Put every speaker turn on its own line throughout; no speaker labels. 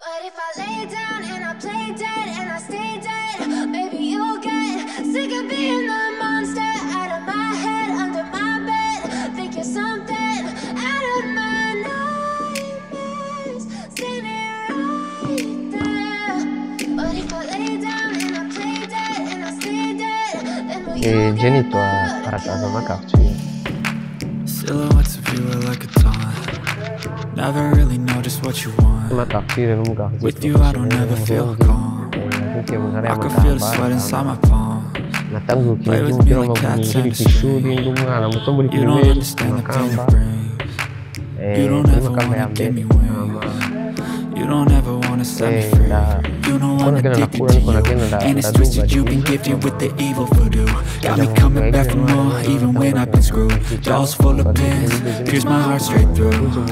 But if I lay down and I play dead and I stay dead, maybe you'll get sick of being the monster. Out of my head, under my bed, think you're something out of my nightmares, standing right there. But if I lay down and I play dead and I stay dead, then will you
Je
get
nitwa
bored of
Arakaza
killing?
Quartier.
Silhouettes of you are like a taunt. Never really know just what you want.
Quartier ni mu quartier
With you, I don't ever feel calm.
Navukiye mu ntara
I could feel the
y'Amakamba.
sweat inside my palms.
Natangiye gukina
Play with
iby'umupira
me like
w'amaguru
cats
nkiri
and a
ku ishuri
string.
ndi umwana muto muri
You don't
primaire
understand the pain
Makamba
it brings. You don't
muri
ever
Makamba ya
wanna give
mbere
me wings. You don't ever wanna set me free. You know
uko
I'm
nagenda
addicted
ndakura
to
niko
you.
nagenda
And it's
ndaduga
twisted, you've been
division
gifted with the evil voodoo. Got
njya
me
mu mugwi wa
coming back
Aigle
for
Noir
more,
niho
even when
natangura
I've been
kugenda
screwed.
Vitaro
Dolls full of
mba muri
pins,
deuxième
pierce my heart straight
division
through.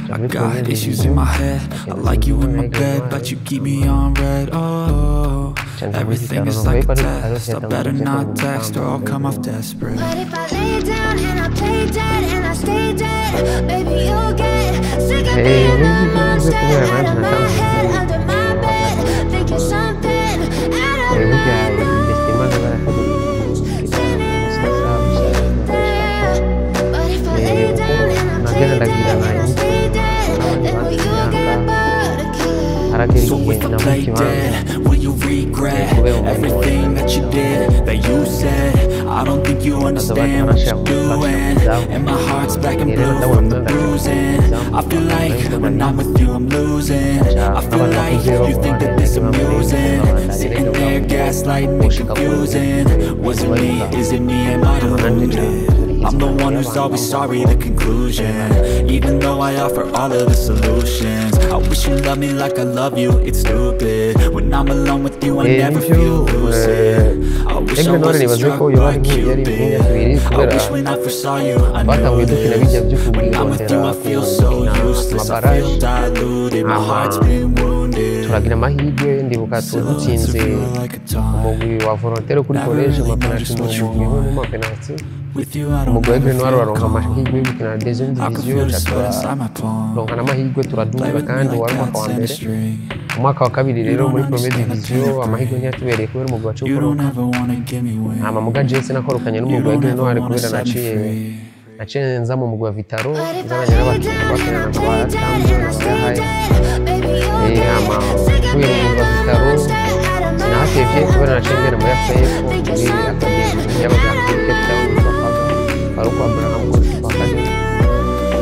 nja
I
muri
got
première
issues in
division
my head. I
ndagenda
like you
division
in
ya
my
Aigle
bed,
Noir
but you keep me on red. Oh,
nca nja muri
everything
Vitaro
is
novuga
like
yuko
a
ariho
test. I
vyatanguye
better
vyatangura
not text
Makamba
or I'll come off
Aigle Noir.
desperate.
But if I lay down and I play dead and I stay dead, maybe you'll get sick of being
Muri
the
ivyo bivuze
monster.
kubera
Out
nanje
of my
natanguye
head,
gukina
under my bed, think you're something out of
burya
my
investissement barashobora
nightmares,
gukina
standing
umusasa
right there. But if I lay
uko
down and I
nagenda
play
ndagira
dead
nka
and I stay dead,
n'abandi
then will
banze
you
imyaka
get bored of killing?
haragera
So
igihe
if I
namuha
play
ikibanza
dead, will you regret
kubera umuntu
everything that you did, that you said? I don't think you
aza
understand what
barashira
you're
banshira mu
doing.
izamu
And my heart's black and
rero
blue
ndabona
from the
ndakina mu
bruising.
izamu
I feel like
nahise
when I'm
manize
with you, I'm losing.
nca
I feel
n'abantu
like
bakuze
you think that
babandanya
this
bamwe
amusing.
babandanya
Sitting
rero
there gaslighting and
gushika ku
confusing. Was it me?
bavuga
Is it me? Am I
hama nanje nca
deluded?
nkurikiza
I'm the
impanuro
one who's
y'abantu
always
bambwira
sorry,
ngo
the conclusion. Even though I offer all of the solutions. I wish you loved me like I love you, it's stupid. When I'm alone with you, I never
Nivyo
feel lucid. I wish I
Aigle Noir
wasn't
nibaze
struck
ko yoba
by
ari yari nk'imyaka
Cupid.
ibiri
I
kubera
wish when I first saw you, I knew
batanguye dukina bijya
this.
byo
When I'm with you,
kubwirondera
I feel so
gukina
useless. I
amabaraje
feel diluted, my
hama
heart's been wounded.
turagira amahirwe ndibuka
Silhouettes of
dutsinze
you are like a taunt.
umugwi wa volontaire kuri
Never
college
really know
amapenaliti
just what you
mu mugwi
want.
mu mapenaliti
With you, I don't
umugwi wa
ever
Aigle Noir
feel
uraronka
calm.
amahirwe yo gukina deuxième
I could
division
feel the
ca
sweat inside my palm.
turaronka n'amahirwe
Play
turaduga
with me
kandi
like
wari umwaka
cats
wa
and a
mbere
string.
Umwaka wa kabiri
You
rero
don't
muri première
understand the pain
division
it
amahirwe
brings.
ntiyatubereye kubera umugwi wacu
You don't
ukoroka
ever wanna give me
hama muga
wings.
jewe sinakorokanye
You
n'umugwi wa
don't
Aigle
ever
Noir
wanna
kubera
set me
naciye
free.
naciye nza mu mugwi wa Vitaro
But if I
nzananye
lay
n'abakinyi
down and
twakinana
I
nka ba
play dead
Tambo
and
na
I
ba
stay
Yahaye
dead, maybe you'll get
hama
sick of
mvuye mu
being
mugwi wa
the
Vitaro
monster. Out of my
sinahatevye
head,
kubera
under
naciye
my
ngenda muri
bed,
AFF
think you're
muri
something
akademi yabaga
out
muri
of
Cape
my
Town kwa Faga Faruku Abraham kwa Kagame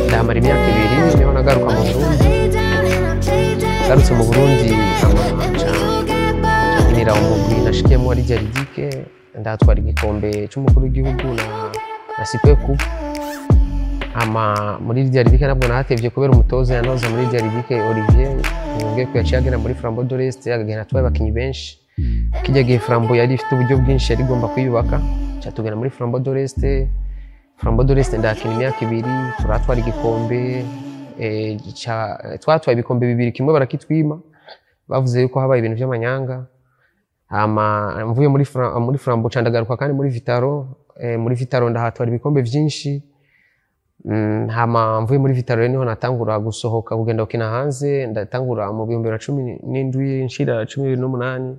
ndahamara imyaka ibiri niho nagaruka mu
But if I
Burundi
lay down and I play dead
ngarutse
and
mu
I stay
Burundi
dead,
hama
then
nca
will you get bored of
nkinira umugwi
killing?
nashikiyemo ari Jardike ndatwara igikombe c'umukuru w'igihugu na Super Coupe hama muri Jardike nabwo nahatevye kubera umutoza yantoza muri Jardike Olivier nubwo ko yaciye agenda muri Flambeau de l'Est agenda atwaye abakinyi benshi kijya gihe Flambeau yari ifite uburyo bwinshi yari igomba kwiyubaka ca tugenda muri Flambeau de l'Est. Flambeau de l'Est ndakina imyaka ibiri turatwara igikombe twatwaye ibikombe bibiri kimwe barakitwima bavuze yuko habaye ibintu by'amanyanga hama mvuye muri muri Flambeau ca ndagaruka kandi muri Vitaro muri Vitaro ndahatwara ibikombe byinshi hama mvuye muri Vitaro rero niho natangura gusohoka kugenda gukina hanze ndatangura mu 2017 nshira 2018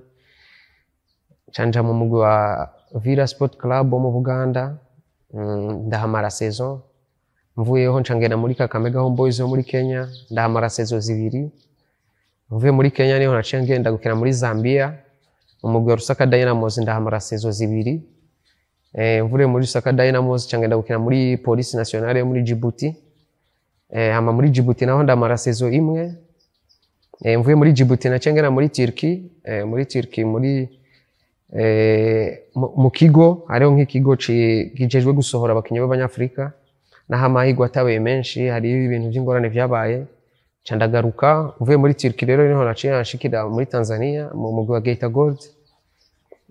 ca nja mu mugwi wa Villa Sport Club wo mu Buganda ndahamara saison mvuyeho nca ngenda muri Kakamega Homeboys yo muri Kenya ndahamara saison zibiri mvuye muri Kenya niho naciye ngenda gukina muri Zambia umugwi wa Lusaka Dynamos ndahamara saison zibiri mvuye muri Lusaka Dynamos nca ngenda gukina muri Police Nationale yo muri Djibouti hama muri Djibouti naho ndamara saison imwe mvuye muri Djibouti naciye ngenda muri Turkey muri Turkey muri mu kigo hariho nk'ikigo kijejwe gusohora abakinyi b'abanyafurika naho amahirwe atabaye menshi hariyo ibintu by'ingorane vyabaye nca ndagaruka mvuye muri Turkey rero niho naciye nshikira muri Tanzania mu mugwi wa Geita Gold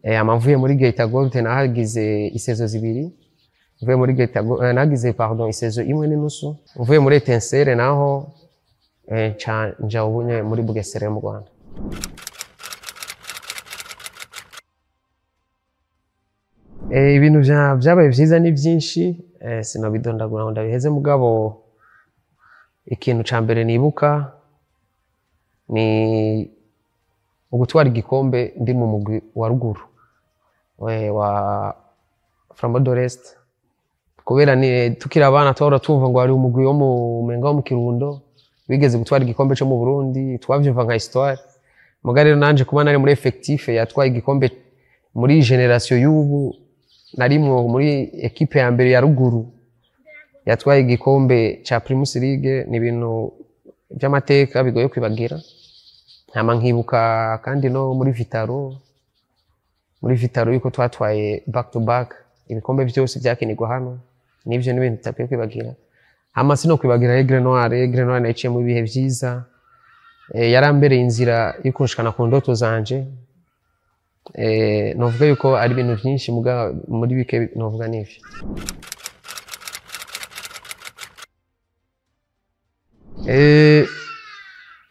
hama mvuye muri Geita Gold nahagize isezo zibiri mvuye muri Geita Gold nahagize pardon isezo imwe n'inusu mvuye muri Etincelle naho nca nja ubunye muri Bugesera yo mu Rwanda. Ibintu vyabaye vyiza ni vyinshi sinabidondagura ngo ndabiheze mugabo ikintu ca mbere nibuka Ni ugutwara igikombe ndi mu mugwi wa ruguru wa Flambeau de l'Est, kubera ni tukiri abana twahora twumva ngo hari umugwi wo mu Menga wo mu Kirundo wigeze gutwara igikombe cyo mu Burundi, twavyumva nka histoire. Muga rero nanje kuba nari muri effectif yatwaye igikombe muri génération y'ubu, narimwo muri équipe ya mbere ya ruguru yatwaye igikombe ca Primus League, ni ibintu by'amateka bigoye kwibagira. Hama nkibuka kandi no muri Vital'O, muri Vital'O yuko twatwaye back to back ibikombe byose byakinirwa hano, nivyo n'ibintu tutakwiye kwibagira. Hama sino kwibagira Aigle Noir. Aigle Noir naciye mu bihe vyiza, yarambereye inzira yo kunshikana ku ndoto zanje. Novuga yuko ari ibintu vyinshi, muga muri bike novuga nivyo.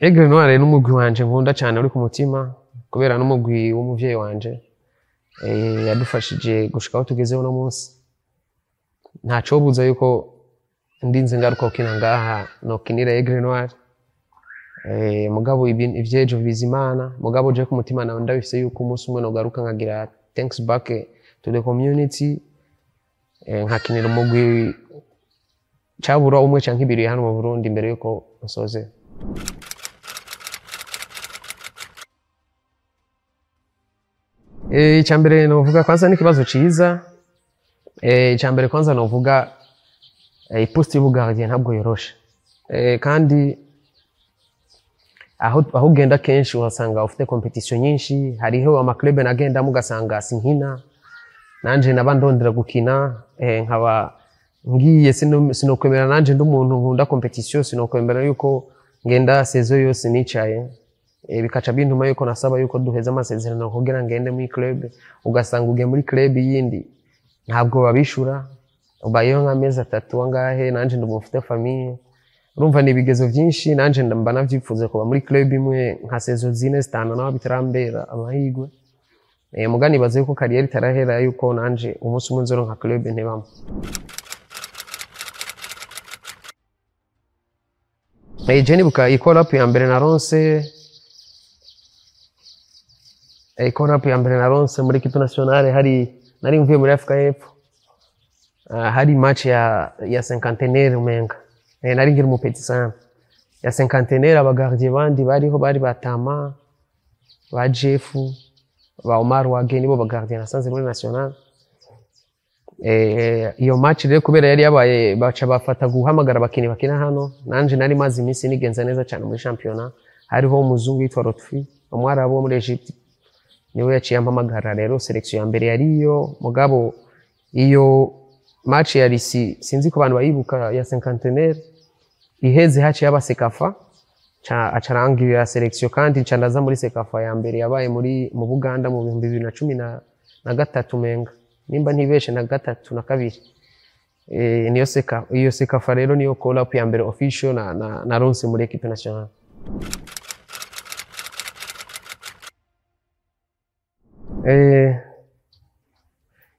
Aigle Noir n'umugwi wanje nkunda cyane uri ku mutima, kubera n'umugwi w'umuvyeyi wanje, yadufashije gushika aho tugezeho uno munsi. Ntacobuza yuko ndinze ngaruka gukina ngaha nokinira Aigle Noir. Mugabo ivyejo bizimana, mugabo je ku mutima nawe ndabifise yuko umunsi umwe nogaruka nkagira thanks back to the community, nkakinira umugwi cabura umwe canke ibiri hano mu Burundi imbere yuko nsoze. Icambere novuga kwanza n'ikibazo ciza. Icambere kwanza novuga, iposte y'ubugardien ntabwo yoroshe. Kandi aho ugenda kenshi uhasanga ufite compétition nyinshi. Hariho amaclub nagendamo ugasanga sinkina, nanje naba ndondera gukina, nkaba ngiye sinokwemera, nanje ndi umuntu nkunda compétition, sinokwemera yuko ngenda saison yose nicaye. Bikaca bintuma yuko nasaba yuko duheza amasezerano kugira ngende muri club, ugasanga ugiye muri club yindi ntabwo babishura, ubayeho nk'amezi 3 angahe. Nanje ndi umuntu ufite famille, urumva ni ibigezo byinshi. Nanje mba navyifuza kuba muri club imwe nka saison 4, 5, naho bitarambera amahirwe. Muga nibaza yuko carrière itarahera, yuko nanje umunsi umwe nzoronka club ntebamo. Je nibuka i call up ya mbere naronse, call up ya mbere naronse muri équipe nationale, hari nari mvuye muri Afrika y'Epfo. Hari match ya cinquantenaire umenga. Nari nkiri umupetit sana. Ya cinquantenaire, abagardien bandi bariho bari batama ba Jeff, ba Omar Wage, nibo bagardien nasanze muri national. Iyo match rero kubera yari yabaye, baca bafata guhamagara abakinyi bakina hano, nanje nari maze iminsi nigenza neza cyane muri championnat. Hariho umuzungu yitwa Lotfi, umwarabu wo muri Egypte, niwe yaciye ampamagara. Rero sélection ya mbere yariyo, mugabo iyo match ya Risi, sinzi ko abantu bayibuka, ya cinquantenaire iheze haciye aba CECAFA, ca acarangirira sélection, kandi nca ndaza muri CECAFA ya mbere yabaye muri mu Buganda mu 2013 menga, nimba ntibeshe, na gatatu na kabiri. Niyo seka iyo CECAFA rero niyo call up ya mbere official na ronse muri équipe nationale.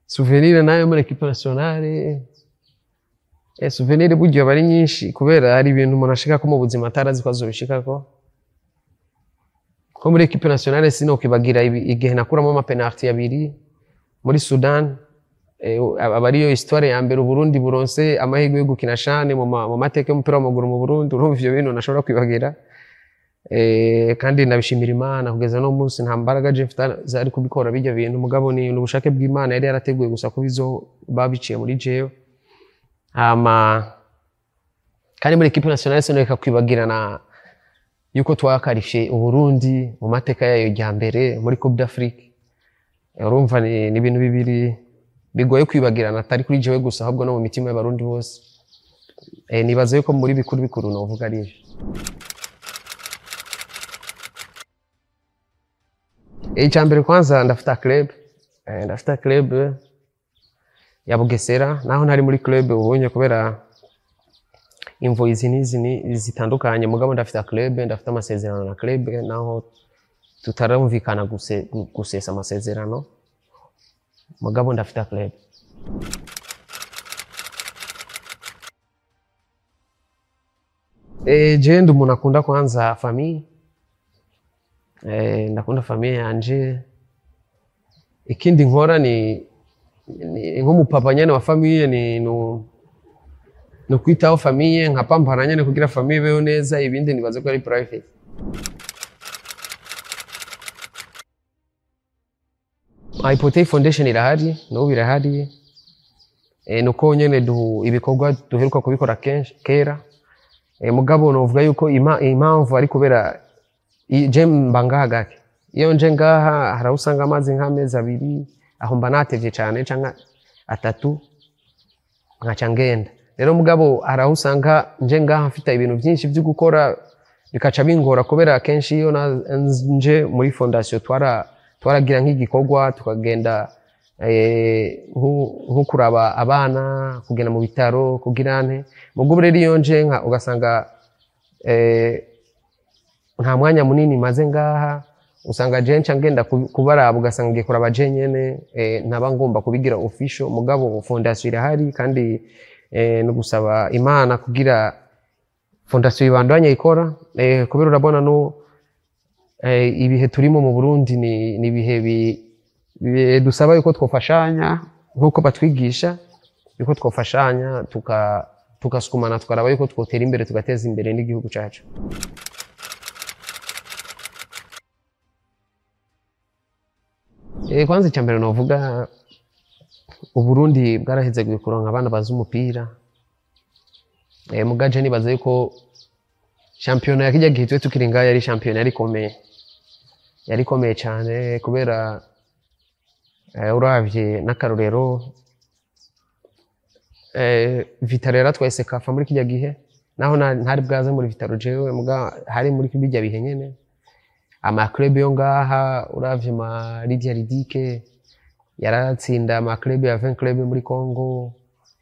Souvenir nayo muri équipe nationale, souvenir burya aba ari nyinshi, kubera hari ibintu umuntu ashikako mu buzima atarazi ko azobishikako. Ko muri équipe nationale sinokwibagira igihe nakuramo amapenalty abiri muri Sudan. Aba ariyo histoire ya mbere Uburundi buronse amahirwe yo gukina CHAN mu mateka y'umupira w'amaguru mu Burundi. Urumva ivyo bintu nashobora kwibagira. Kandi ndabishimira Imana, kugeza no munsi nta mbaraga je mfite zari kubikora bijya bintu, mugabo ni ubushake bw'Imana yari yarateguye gusa ko bizoba biciye muri jewe. Hama kandi muri équipe nationale sinoreka kwibagira na yuko twakarishe Uburundi mu mateka yayo rya mbere muri Coupe d'Afrique. Urumva ni ibintu bibiri bigoye kwibagirana, atari kuri jewe gusa, ahubwo no mu mitima y'Abarundi bose. Nibaza yuko muri bikuru bikuru novuga ari ivyo. Icya mbere kwanza ndafita club, ndafita club ya Bugesera, naho ntari muri club ubonye kubera imvo izi n'izi zitandukanye, mugabo ndafita club, ndafite amasezerano na club, naho tutarumvikana gusesa amasezerano, mugabo ndafita club. Je ndi umuntu akunda kwanza famille. Ndakunda famille yanje. Ikindi nkora ni nk'umupapa nyene wa famille, ni no kwitaho famille, nkapampana nyene kugira famille ibeho neza. Ibindi nibaze ko ari private. Hypothèque Foundation irahari, n'ubu irahari. Nuko nyene ibikorwa duheruka kubikora kenshi kera. Mugabo novuga yuko impamvu ari kubera je mba ngaha gake. Iyo nje ngaha hari aho usanga amazi nk'amezi abiri, aho mba natevye cane canke atatu nkaca ngenda. Rero mugabo hari aho usanga nje ngaha mfite ibintu vyinshi vyo gukora bikaca bingora, kubera kenshi iyo nje muri fondation twaragira nk'igikorwa, tukagenda nko kuraba abana, kugenda mu bitaro, kugira nte. Mugabo rero iyo nje nka ugasanga nta mwanya munini maze ngaha, usanga je nca ngenda kubaraba, ugasanga ngiye kuraba je nyene, ntaba ngomba kubigira official. Mugabo fondation irahari, kandi no gusaba Imana kugira fondation ibandanye ikora, kubera urabona no ibihe turimo mu Burundi ni ibihe dusaba yuko twofashanya nkuko batwigisha yuko twofashanya, tukasukumana, tukaraba yuko twotera imbere, tugateza imbere n'igihugu cacu. Kwanza icya mbere novuga, Uburundi bwaraheze kuronka abana bazi umupira. Mugaje nibaza yuko shampiyona ya kijya gihe twe tukiri ngaha yari shampiyona yari ikomeye, yari ikomeye cyane, kubera uravye n'akarorero, Vitaro yaratwaye Sekafa muri kijya gihe, naho ntari bwaze muri Vitaro jewe, muga hari muri bijya bihe nyene. Ama club yo ngaha uravye ma Lydia Ridike yaratsinda ama club ya 20 club muri Congo,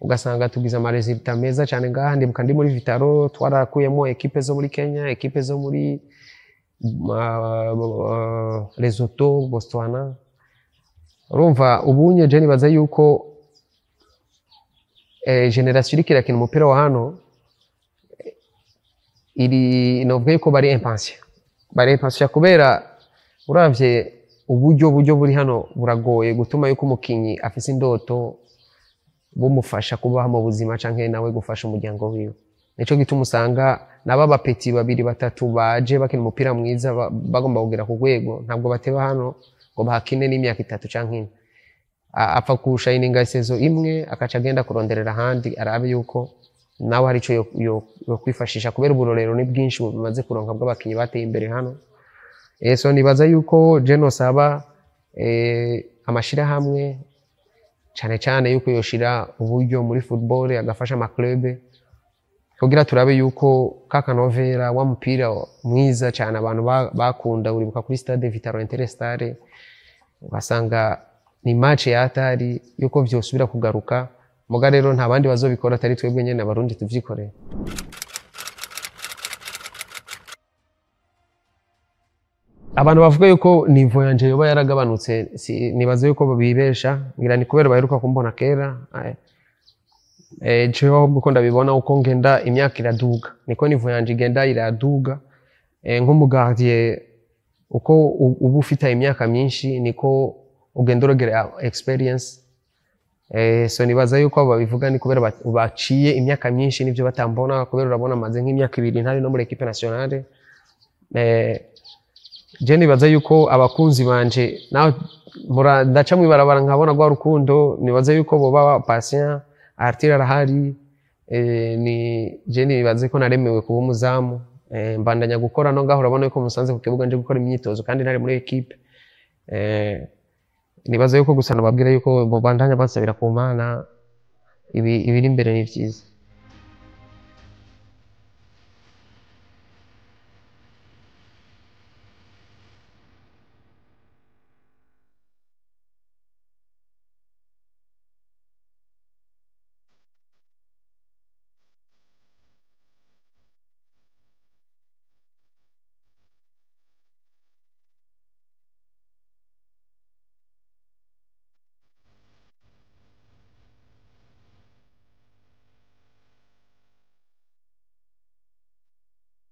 ugasanga tugize ama resultat meza cyane ngaha. Ndibuka ndi muri Vitaro twarakuyemo equipe zo muri Kenya, equipe zo muri Lesotho, Botswana. Urumva ubunye je nibaza yuko generation iriko irakina umupira wa hano iri, novuga yuko bari impatient, bari impatient kubera uravye uburyo buri hano buragoye gutuma yuko umukinyi afise indoto bumufasha kubaho mu buzima canke nawe gufasha umuryango wiwe. Nico gituma usanga naba bapeti babiri batatu baje bakina umupira mwiza bagomba kugera ku rwego, ntabwo bateba hano ngo bahakine n'imyaka itatu canke ine. Apfa kushayininga sezo imwe akaca agenda kuronderera ahandi, arabe yuko nawe hari ico yo kwifashisha, kubera uburorero ni bwinshi bumaze kuronka bw'abakinyi bateye imbere hano. So nibaza yuko je nosaba amashirahamwe cane cane yuko yoshira uburyo muri football, agafasha ama club kugira turabe yuko kakanovera wa mupira mwiza cyane abantu bakunda. Uribuka kuri stade Vitaro Interestare ugasanga ni match ya hatari, yuko vyosubira kugaruka. Muga rero nta bandi bazobikora atari twebwe nyene abarundi tuvyikoreye. Abantu bavuga yuko nivo yanje yoba yaragabanutse, nibaze yuko bibesha, ngira ni kubera baheruka kumbona kera. Jewe ahubwo uko ndabibona, uko ngenda imyaka iraduga niko nivo yanje igenda iraduga. Nk'umugardien uko uba ufite imyaka myinshi niko ugenda urogera experience. So nibaza yuko abo babivuga ni kubera baciye imyaka myinshi nivyo batambona, kubera urabona maze nk'imyaka ibiri ntari no muri equipe nationale. Je nibaza yuko abakunzi banje naho ndaca mwibarabara nkabona rwa rukundo, nibaza yuko boba patient. Arthur arahari, ni je nibaze ko naremewe kuba umuzamu. Mbandanya gukora no ngaho urabona yuko musanze ku kibuga nje gukora imyitozo kandi ntari muri equipe. Nibaza yuko gusa nababwira yuko bobandanya bansabira ku Mana, ibiri imbere ni vyiza.